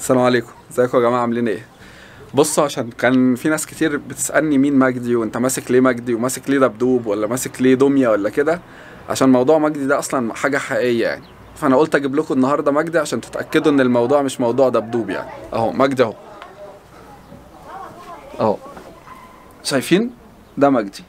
السلام عليكم، ازيكم يا جماعة، عاملين ايه؟ بصوا، عشان كان في ناس كتير بتسالني مين مجدي، وانت ماسك ليه مجدي، وماسك ليه دبدوب، ولا ماسك ليه دمية ولا كده، عشان موضوع مجدي ده اصلا حاجة حقيقية يعني. فانا قلت اجيب لكم النهارده مجدي عشان تتاكدوا ان الموضوع مش موضوع دبدوب يعني. اهو مجدي اهو، اهو شايفين؟ ده مجدي.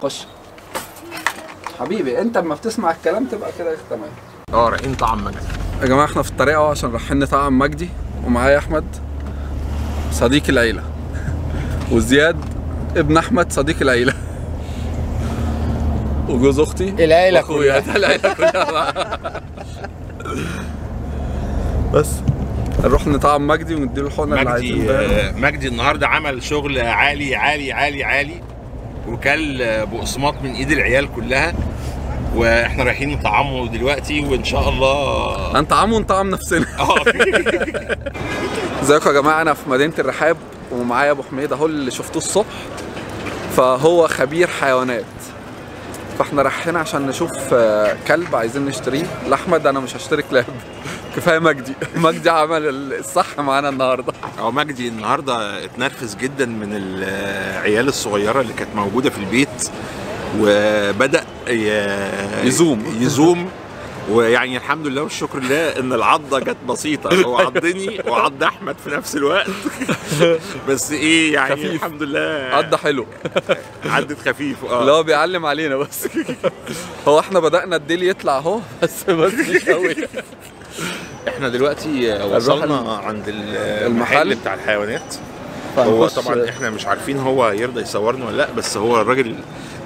خش حبيبي، انت اما بتسمع الكلام تبقى كده تمام. رايحين طعم مجدي يا جماعة، احنا في الطريق اهو عشان رايحين نطعم مجدي، ومعايا احمد صديق العيلة وزياد ابن احمد صديق العيلة وجوز اختي، العيلة كلها العيلة كلها. بس نروح نطعم مجدي ونديله الحقنة اللي عايزينها. مجدي النهارده عمل شغل عالي عالي عالي عالي، وكل بقسماط من ايد العيال كلها، واحنا رايحين نطعمه دلوقتي وان شاء الله هنطعمه ونطعم نفسنا. ازيكم يا جماعة، انا في مدينة الرحاب ومعايا ابو حميد اهو اللي شفتوه الصبح، فهو خبير حيوانات، فاحنا رايحين عشان نشوف كلب عايزين نشتريه لاحمد. انا مش هشتري كلاب، كفاية مجدي. مجدي عمل الصح معانا النهارده. مجدي النهارده اتنرفز جدا من العيال الصغيرة اللي كانت موجودة في البيت، وبدا يزوم، ويعني الحمد لله والشكر لله ان العضه جت بسيطة، هو عضني وعض احمد في نفس الوقت بس ايه يعني خفيف. الحمد لله عضه حلو، عدت خفيف. اللي هو بيعلم علينا بس. هو احنا بدأنا الديل يطلع اهو، بس مش قوي. احنا دلوقتي وصلنا عند المحل بتاع الحيوانات. هو طبعا احنا مش عارفين هو يرضى يصورنا ولا لا، بس هو الراجل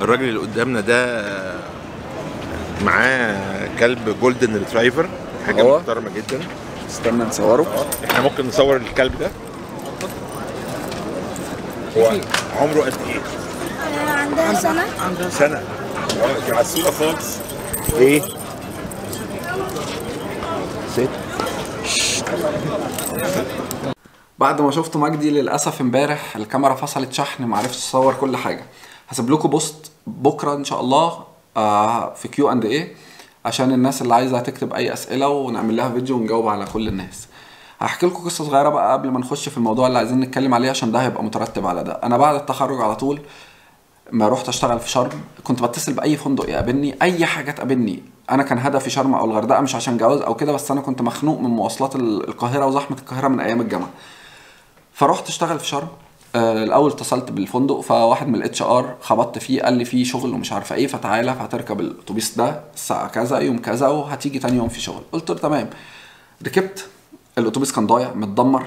اللي قدامنا ده معاه كلب golden retriever، حاجة محترمه جدا. استنى نصوره. احنا ممكن نصور الكلب ده. هو عمره قد ايه؟ عندها سنة. عندها سنة. دي عسوله خالص. ايه؟ ست. بعد ما شفت مجدي للاسف امبارح الكاميرا فصلت شحن، معرفتش اصور كل حاجة. هسيب لكم post بكره ان شاء الله في Q and A عشان الناس اللي عايزه تكتب اي اسئلة ونعمل لها فيديو ونجاوب على كل الناس. هحكي لكم قصة صغيرة بقى قبل ما نخش في الموضوع اللي عايزين نتكلم عليه، عشان ده هيبقى مترتب على ده. انا بعد التخرج على طول ما رحت اشتغل في شرم، كنت بتصل باي فندق يقابلني، اي حاجة تقابلني. انا كان هدفي شرم او الغردقه، مش عشان جواز او كده، بس انا كنت مخنوق من مواصلات القاهرة وزحمه القاهرة من ايام الجامعة. فرحت اشتغل في شرم. الاول اتصلت بالفندق، فواحد من ال HR خبطت فيه، قال لي في شغل ومش عارفه ايه، فتعالى فهتركب الاتوبيس ده الساعة كذا يوم كذا وهتيجي تاني يوم في شغل. قلت له تمام. ركبت الاتوبيس، كان ضايع متدمر،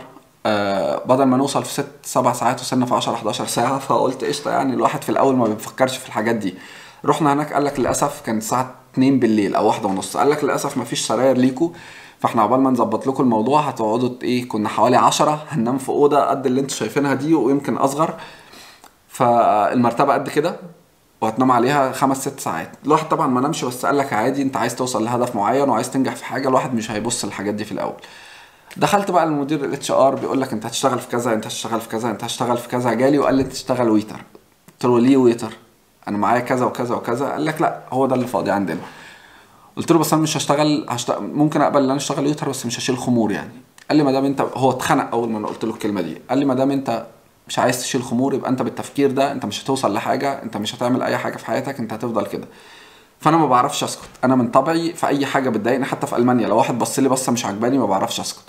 بدل ما نوصل في 6 7 ساعات وصلنا في 10 11 ساعة. فقلت قشطه، يعني الواحد في الاول ما بيفكرش في الحاجات دي. رحنا هناك، قال لك للاسف كان الساعة 2 بالليل او 1:30، قال لك للاسف ما فيش سراير ليكو، فاحنا عقبال ما نظبط لكم الموضوع هتقعدوا ايه، كنا حوالي 10 هننام في اوضة قد اللي انتوا شايفينها دي ويمكن اصغر، فالمرتبه قد كده وهتنام عليها 5 6 ساعات. الواحد طبعا ما نامش، بس قال لك عادي، انت عايز توصل لهدف معين وعايز تنجح في حاجة، الواحد مش هيبص للحاجات دي في الاول. دخلت بقى المدير ال HR بيقول لك انت هتشتغل في كذا، انت هتشتغل في كذا، انت هتشتغل في كذا. جالي وقال لي انت تشتغل waiter. قلت له ليه waiter؟ انا معايا كذا وكذا وكذا. قال لك لا، هو ده اللي فاضي عندنا. قلت له بس انا مش هشتغل، ممكن اقبل ان انا اشتغل waiter بس مش هشيل خمور يعني. قال لي ما دام انت، هو اتخنق اول ما انا قلت له الكلمة دي، قال لي ما دام انت مش عايز تشيل خمور، يبقى انت بالتفكير ده انت مش هتوصل لحاجة، انت مش هتعمل اي حاجة في حياتك، انت هتفضل كده. فانا ما بعرفش اسكت، انا من طبعي في اي حاجة بتضايقني، حتى في المانيا لو واحد بص لي بصة مش عجباني ما بعرفش اسكت.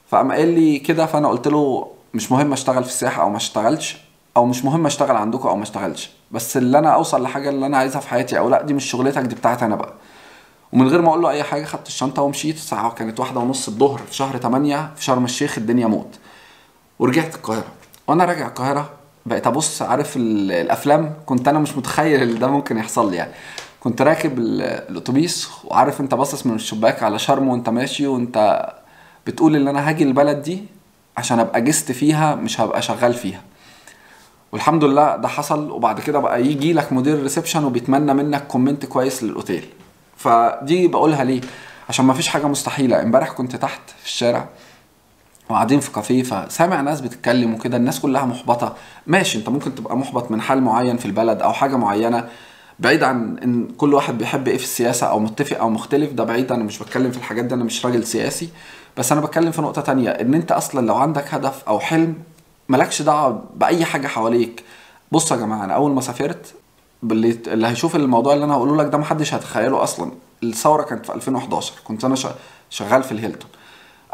فقام قال لي كده، فانا قلت له مش مهم اشتغل في السياحة او ما اشتغلش، او مش مهم اشتغل عندكم او ما اشتغلش، بس اللي انا اوصل لحاجة اللي انا عايزها في حياتي او لا، دي مش شغلتك، دي بتاعتي انا بقى. ومن غير ما اقول له اي حاجة خدت الشنطة ومشيت. الساعة كانت 1:30 الظهر في شهر 8 في شرم الشيخ، الدنيا موت. ورجعت القاهرة، وانا راجع القاهرة بقيت ابص، عارف الافلام، كنت انا مش متخيل ان ده ممكن يحصل لي يعني. كنت راكب الاتوبيس وعارف انت باصص من الشباك على شرم وانت ماشي، وانت بتقول ان انا هاجي البلد دي عشان ابقى جست فيها، مش هبقى شغال فيها. والحمد لله ده حصل. وبعد كده بقى يجي لك مدير reception وبيتمنى منك comment كويس للاوتيل. فدي بقولها ليه؟ عشان ما فيش حاجة مستحيلة. امبارح كنت تحت في الشارع وقاعدين في كافيه، فسامع ناس بتتكلم وكده، الناس كلها محبطة. ماشي، انت ممكن تبقى محبط من حال معين في البلد او حاجة معينة، بعيد عن ان كل واحد بيحب ايه في السياسة او متفق او مختلف، ده بعيد، انا مش بتكلم في الحاجات دي، انا مش راجل سياسي. بس انا بتكلم في نقطة تانية، ان انت اصلا لو عندك هدف او حلم مالكش دعوه باي حاجة حواليك. بصوا يا جماعة، انا اول ما سافرت، اللي هيشوف الموضوع اللي انا هقوله لك ده محدش هيتخيله اصلا. الثورة كانت في 2011، كنت انا شغال في الهيلتون.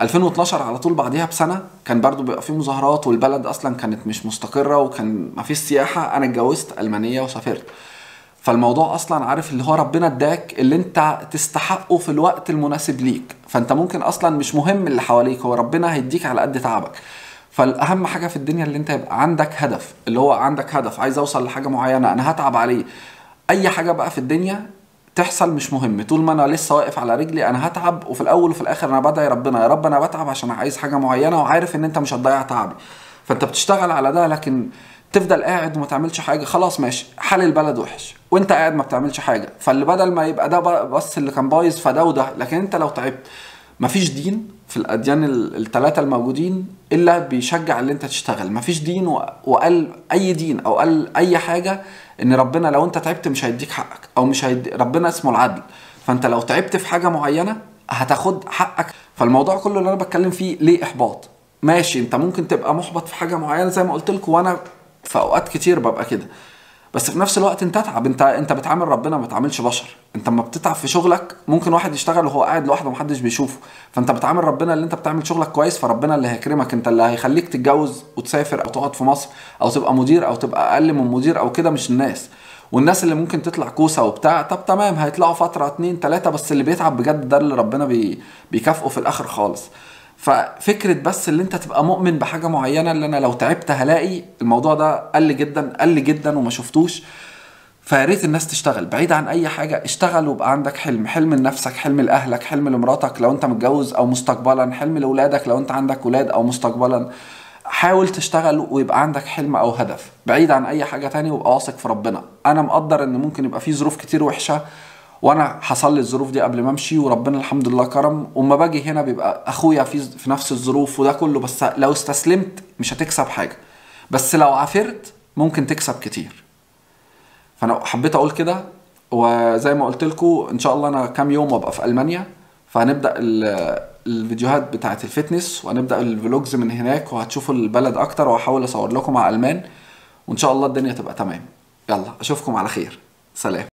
2012 على طول بعديها بسنة كان برضو بيبقى فيه مظاهرات، والبلد اصلا كانت مش مستقره وكان مفيش سياحة. انا اتجوزت المانية وسافرت. فالموضوع اصلا عارف اللي هو ربنا اداك اللي انت تستحقه في الوقت المناسب ليك، فانت ممكن اصلا مش مهم اللي حواليك، هو ربنا هيديك على قد تعبك. فالاهم حاجة في الدنيا اللي انت يبقى عندك هدف، اللي هو عندك هدف، عايز اوصل لحاجة معينة، انا هتعب عليه. اي حاجة بقى في الدنيا تحصل مش مهم، طول ما انا لسه واقف على رجلي انا هتعب، وفي الاول وفي الاخر انا بدعي ربنا، يا رب انا بتعب عشان عايز حاجة معينة وعارف ان انت مش هتضيع تعبي. فانت بتشتغل على ده. لكن تفضل قاعد وما تعملش حاجة، خلاص ماشي، حال البلد وحش وانت قاعد ما بتعملش حاجة، فاللي بدل ما يبقى ده بس اللي كان بايظ فده وده. لكن انت لو تعبت، مفيش دين في الاديان الثلاثة الموجودين الا بيشجع اللي انت تشتغل. مفيش دين وقال اي دين او قال اي حاجة ان ربنا لو انت تعبت مش هيديك حقك، او مش هيدي، ربنا اسمه العدل، فانت لو تعبت في حاجة معينة هتاخد حقك. فالموضوع كله اللي انا بتكلم فيه ليه احباط؟ ماشي، انت ممكن تبقى محبط في حاجة معينة زي ما قلت لكم، وانا في اوقات كتير ببقى كده، بس في نفس الوقت انت تتعب، انت بتعامل ربنا، ما بتعاملش بشر. انت اما بتتعب في شغلك ممكن واحد يشتغل وهو قاعد لوحده ومحدش بيشوفه، فانت بتعامل ربنا اللي انت بتعمل شغلك كويس، فربنا اللي هيكرمك، انت اللي هيخليك تتجوز وتسافر او تقعد في مصر او تبقى مدير او تبقى اقل من مدير او كده، مش الناس. والناس اللي ممكن تطلع كوسة وبتاع، طب تمام، هيطلعوا فترة 2 3، بس اللي بيتعب بجد ده اللي ربنا بيكافئه في الاخر خالص. ففكرة بس اللي انت تبقى مؤمن بحاجة معينة، اللي انا لو تعبت هلاقي، الموضوع ده قل جدا قل جدا وما شفتوش. فياريت الناس تشتغل بعيد عن اي حاجة، اشتغل وبقى عندك حلم، حلم لنفسك، حلم لأهلك، حلم لمراتك لو انت متجوز او مستقبلا، حلم لأولادك لو انت عندك ولاد او مستقبلا. حاول تشتغل ويبقى عندك حلم او هدف بعيد عن اي حاجة تاني، وابقى واثق في ربنا. انا مقدر ان ممكن يبقى في ظروف كتير وحشة، وانا حصل لي الظروف دي قبل ما امشي وربنا الحمد لله كرم، وما باجي هنا بيبقى اخويا في نفس الظروف وده كله. بس لو استسلمت مش هتكسب حاجة، بس لو عافرت ممكن تكسب كتير. فانا حبيت اقول كده، وزي ما قلت لكم ان شاء الله انا كام يوم وابقى في المانيا، فهنبدا الفيديوهات بتاعه ال fitness وهنبدا ال vlogs من هناك، وهتشوفوا البلد اكتر، وهحاول اصور لكم مع المان، وان شاء الله الدنيا تبقى تمام. يلا اشوفكم على خير، سلام.